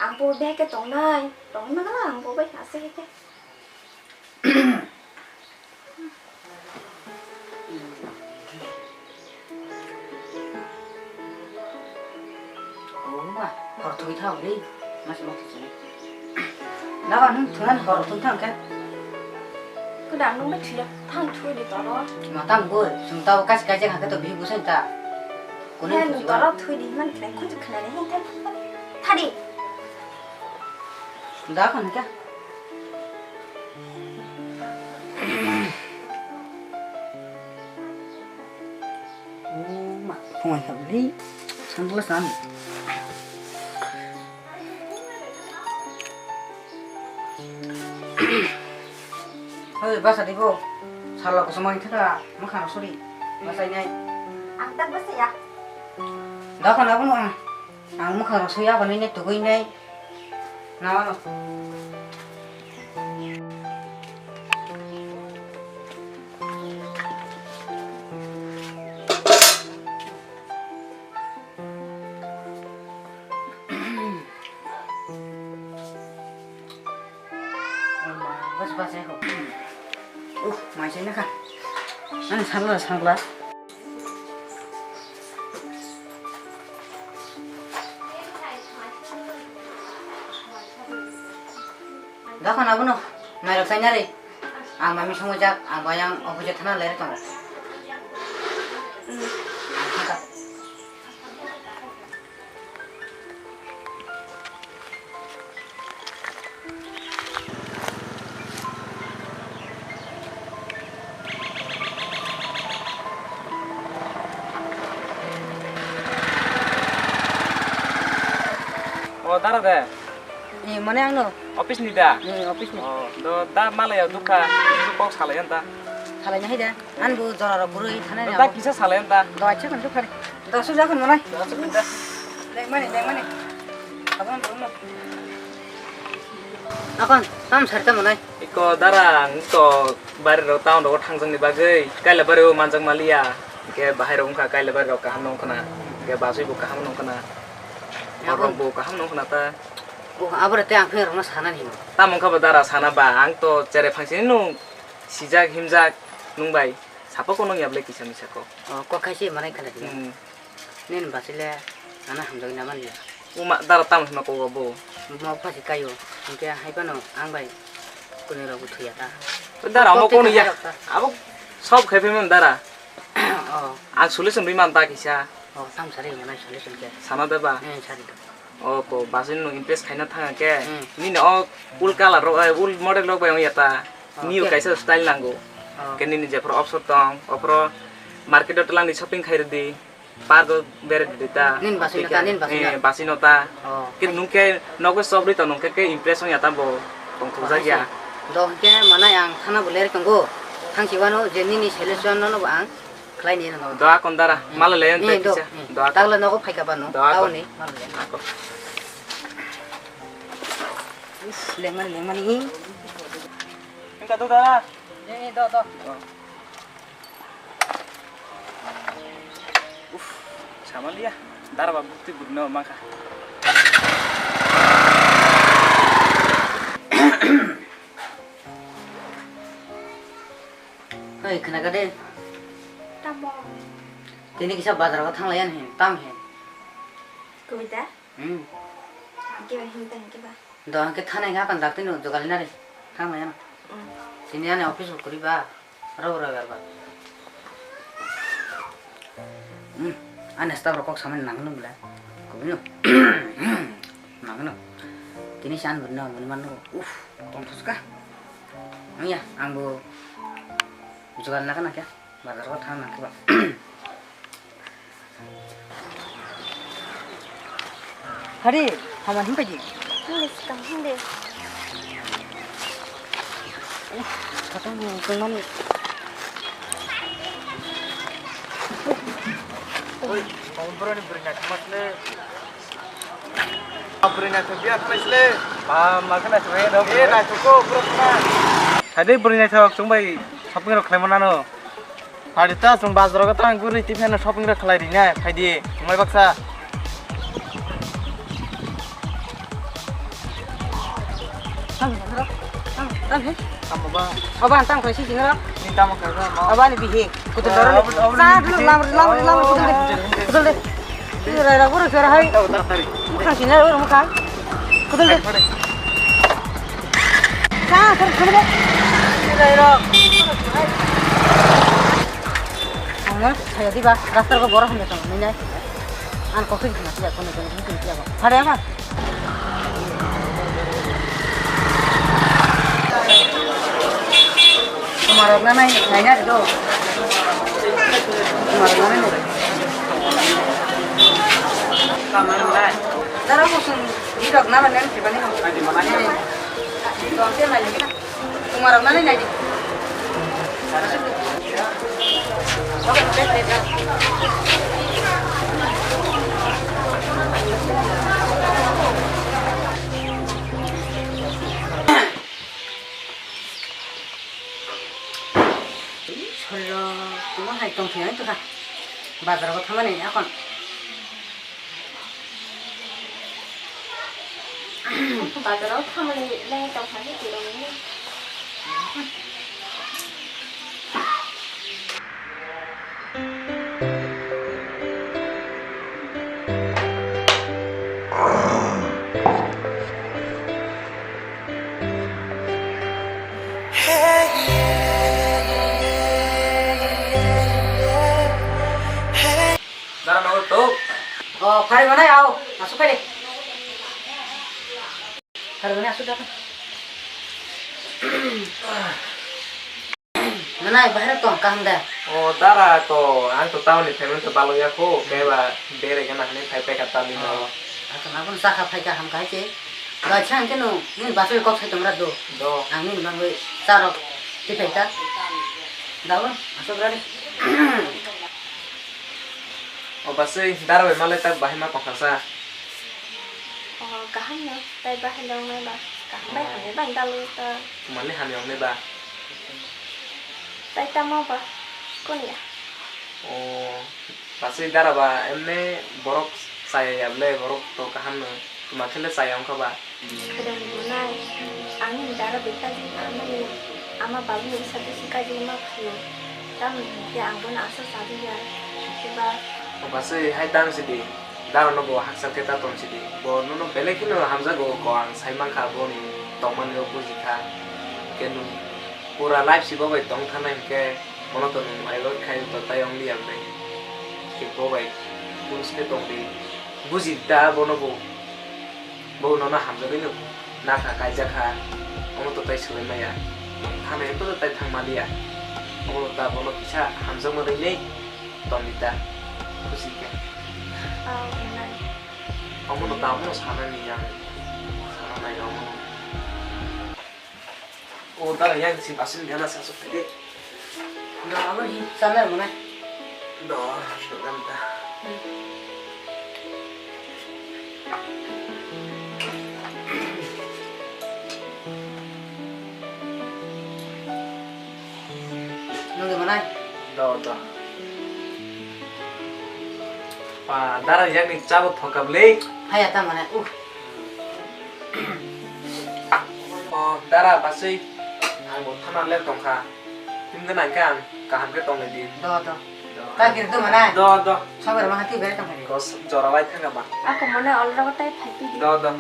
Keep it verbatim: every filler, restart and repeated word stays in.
Ang bo bihai khe tongnai, tongwi mangala ang bo bai aswk hai khe. Oh ma, hor thwi thang le, mas mas thwi. Naba nung thungan hor thung thang khe. Kuda nung bai thwi thang thwi di toro. Ma tam go, sung tau kas kas jeng hakhe to bi busan ta. Kuno thwi toro thwi di man khlai khunju khnani hin thang. Thadi. Da kan kya? Oh ma, phone kha bli. Sandal san. Hoi basa di bo. Salo ko samang thaka, makhan suri. Basa nai. Ang tak basa ya. Da kan abu no. Ang mwkhang rok sui aboni nai tugui nai. Nawano. Bas bas eko. Uh, maisai nakha. Ani sangla sangla. Dakhan abono mairok chaina re. Ang mami songwi jak, ang bayang office thana leri tongo. Ang thangkha. O dara de. Ni mane angno. Office ni da? Ni office ni. O do da malaya dukha. Kok salai anta. Salai na hai da. An bo jora rok gurui thana. Da kisa salai anta. Do acha kan dukha. Da su ja kan malai. Da su da. Leng mani, leng mani. Abang dulu. Akon, tam sar tam malai. Iko dara ang to bari rok town rok thangjakni bagwi kaila bari o manjak maliya. Ke bahai rok wngkha kaila bari rok kaham nong khna. Ke basui bo kaham nong khna. Abon. Rok bo kaham nong khna ta. O, abore te ang phai rokno sana hino. Tamo wngkha bo dara sana ba, ang to chere phangsini nung sijak himjak nung bai. Sapa ko nung yablai kisa misa ko. O, kok khai se manai khana di. Hmm. Nini basile ana hamjagwi naman liya. Uma dara tamo hima ko bo. Mo phasi kayo. Hingke hai pano ang bai kuni rok buthuya ta. Dara mo kok kono ya. Abo sob khai phaimani dara. O. Ang solution bai man ta kisa. O, tam sari manai solution ke. Sana da ba. Eh, sari da. O ko basui no impress khaina thang ke. Hmm. Nini o ul color ro, eh, ul model rok bai ya ta. O, new ke. Kaisa style nango. O. Ke nini jephru option tong, ophro market o twlang ni shopping khai rwdi. Park o bere di ta. Nin basui no ta, nin basui no. Eh, basui no ta. Oh. Ke nung ke nogo sobri to nung ke, ke impress ong ya ta bo. Tong thuk jak ya. Do ke mana yang thana bo ler tongo. Thang si wano je nini solution no no ang khlai ni no. Do akon dara. Hmm. Mala le ente eh, do. Kisa. Hmm. Do akon. Tagla nogo phaika bano. Do akon. Tao ni. Mala le. Akon. Us, lengmani, lengmani. Engka do dara. Eh, do, do. Oh. Uf, samaliya, dara ba bukti burino mangkha. Hei, khnaka de. Tamo. Tini kisa bazar o thanglaiyan hin, tam hin. Kubita? Hmm. Hingke ba, hingke, hingke ba. Do hingke thana hingke akan dakti no jogal nari. Thang maya no. Hmm. Sini ani office ko kuri ba. Rau rau yar ba. Hmm. Ani staff rok kok samani nang no bela. Kubi no. Nang no. Tini san beri no mani man no. Uf, tong thus ka. Ang ya, ang bo jogal na ka na kya. Bazar ko thang nang kya ba. Hari, hama him paji? Hindi, sikang hindi. Katong ni tengman. Oi, kamu berani beri nak mas le. Beri nak biar kena sile. Ba, makan nak sebenarnya dong. Eh, nak cukup berapa? Tadi beri nak cok cumbai shopping rok khlai mana no. Hari ta chwng bazar o tang guri tei phano shopping rok khlai rinai, phaidi, wngmai baksa. Oba, ang tang khlai sisi norok. Oba, ani bihi. Kutul doroni. Sa, dulu, lamri, lamri, lamri, kutul de. Kutul de. Rai, rai, rai, rai. Mukhang sini, rai, mukhang. Kutul de. Sa, sar, sar de. Ang saya di ba, rasta ko borok hamle tong, nai nai. Ang kok sini, sini, sini, sini, sini, sini. Hare ama. Tumarok na nai, nai na do. Tumarok na nai. Dara musun, di dok na nai, di bani. Tumarok na nai, nai di. Solo, tuma hai tong thai to ha. Bazar ko thamani akon. Bazar o thamani lai tong thani twi rong ni. Dara nogo tok. O, phari manai, ao, asuk phari. Phari manai, asuk da. Manai, bahar tong, kaham da? O, dara to, ang to town ni phaimani to balo ya kho, khe ba berai gana hani phai phai kha tamni no. Ako nabon sakha phai kaham kahai se. Ba chang keno, nini basai kok sai tongra do. Do. Ang nini mangoi charok tiphai ta. Daun, asuk rani. O basai, dara bai malai tak bahai ma tongkha sa. O, kaham no, tai bahai dong nai ba. Kaham bai hamya bai dalu ta. Mani hamya ong nai ba. Tai tamo ba, koni ya. O, basai dara ba, emne borok chaya ya ble, borok to kaham no. Tuma khele chaya wngkha ba? Khedeng rwnai, ang nini dara bai kaijak, ang nini ama babu ni bwsa bisi kaijak ma phaio. Tamoni hinkhe ang bono aswk chajakya, hinkhe ba. O basai hai tang sidi, dara no bo hakchal khe ta tong sidi. Bo nono belai kheno hamjago ko ang sai mankha boni tongmani o bujikha. Khe nwng pura life si bo bai tong thana hinkhe bono to nwng avoid khai to tai ong liya ble. Khe bo bai push khe tong di. Buji da bono bo. Bo nono hamjagwi no nakha kaijakha, omo to tai swlai maya, thangnaino to tai thang maliya, omo ta bono kisa hamjakma rwinai tongdi ta, khusi khe. Ah, nai. Omo no ta omo no sanani yang, sana nai omo no. O dara yang si basin gana sa sok de. Do abo hi channel mane. Do, do ganta. Nunggu mana? Do, do. Pa, dara yang ni chabo thokabli. Haya ta mane. Uh. O, dara basui, ang bo thana le tongkha. Tini gana khe ang kaham khe tonglai di. Do, do. Do. Ka kiri tu mana? Do, do. Sabar ma hati bere tongkha di. Kos jora lai thanga ba. Ako mane alra tai phai di. Do, do.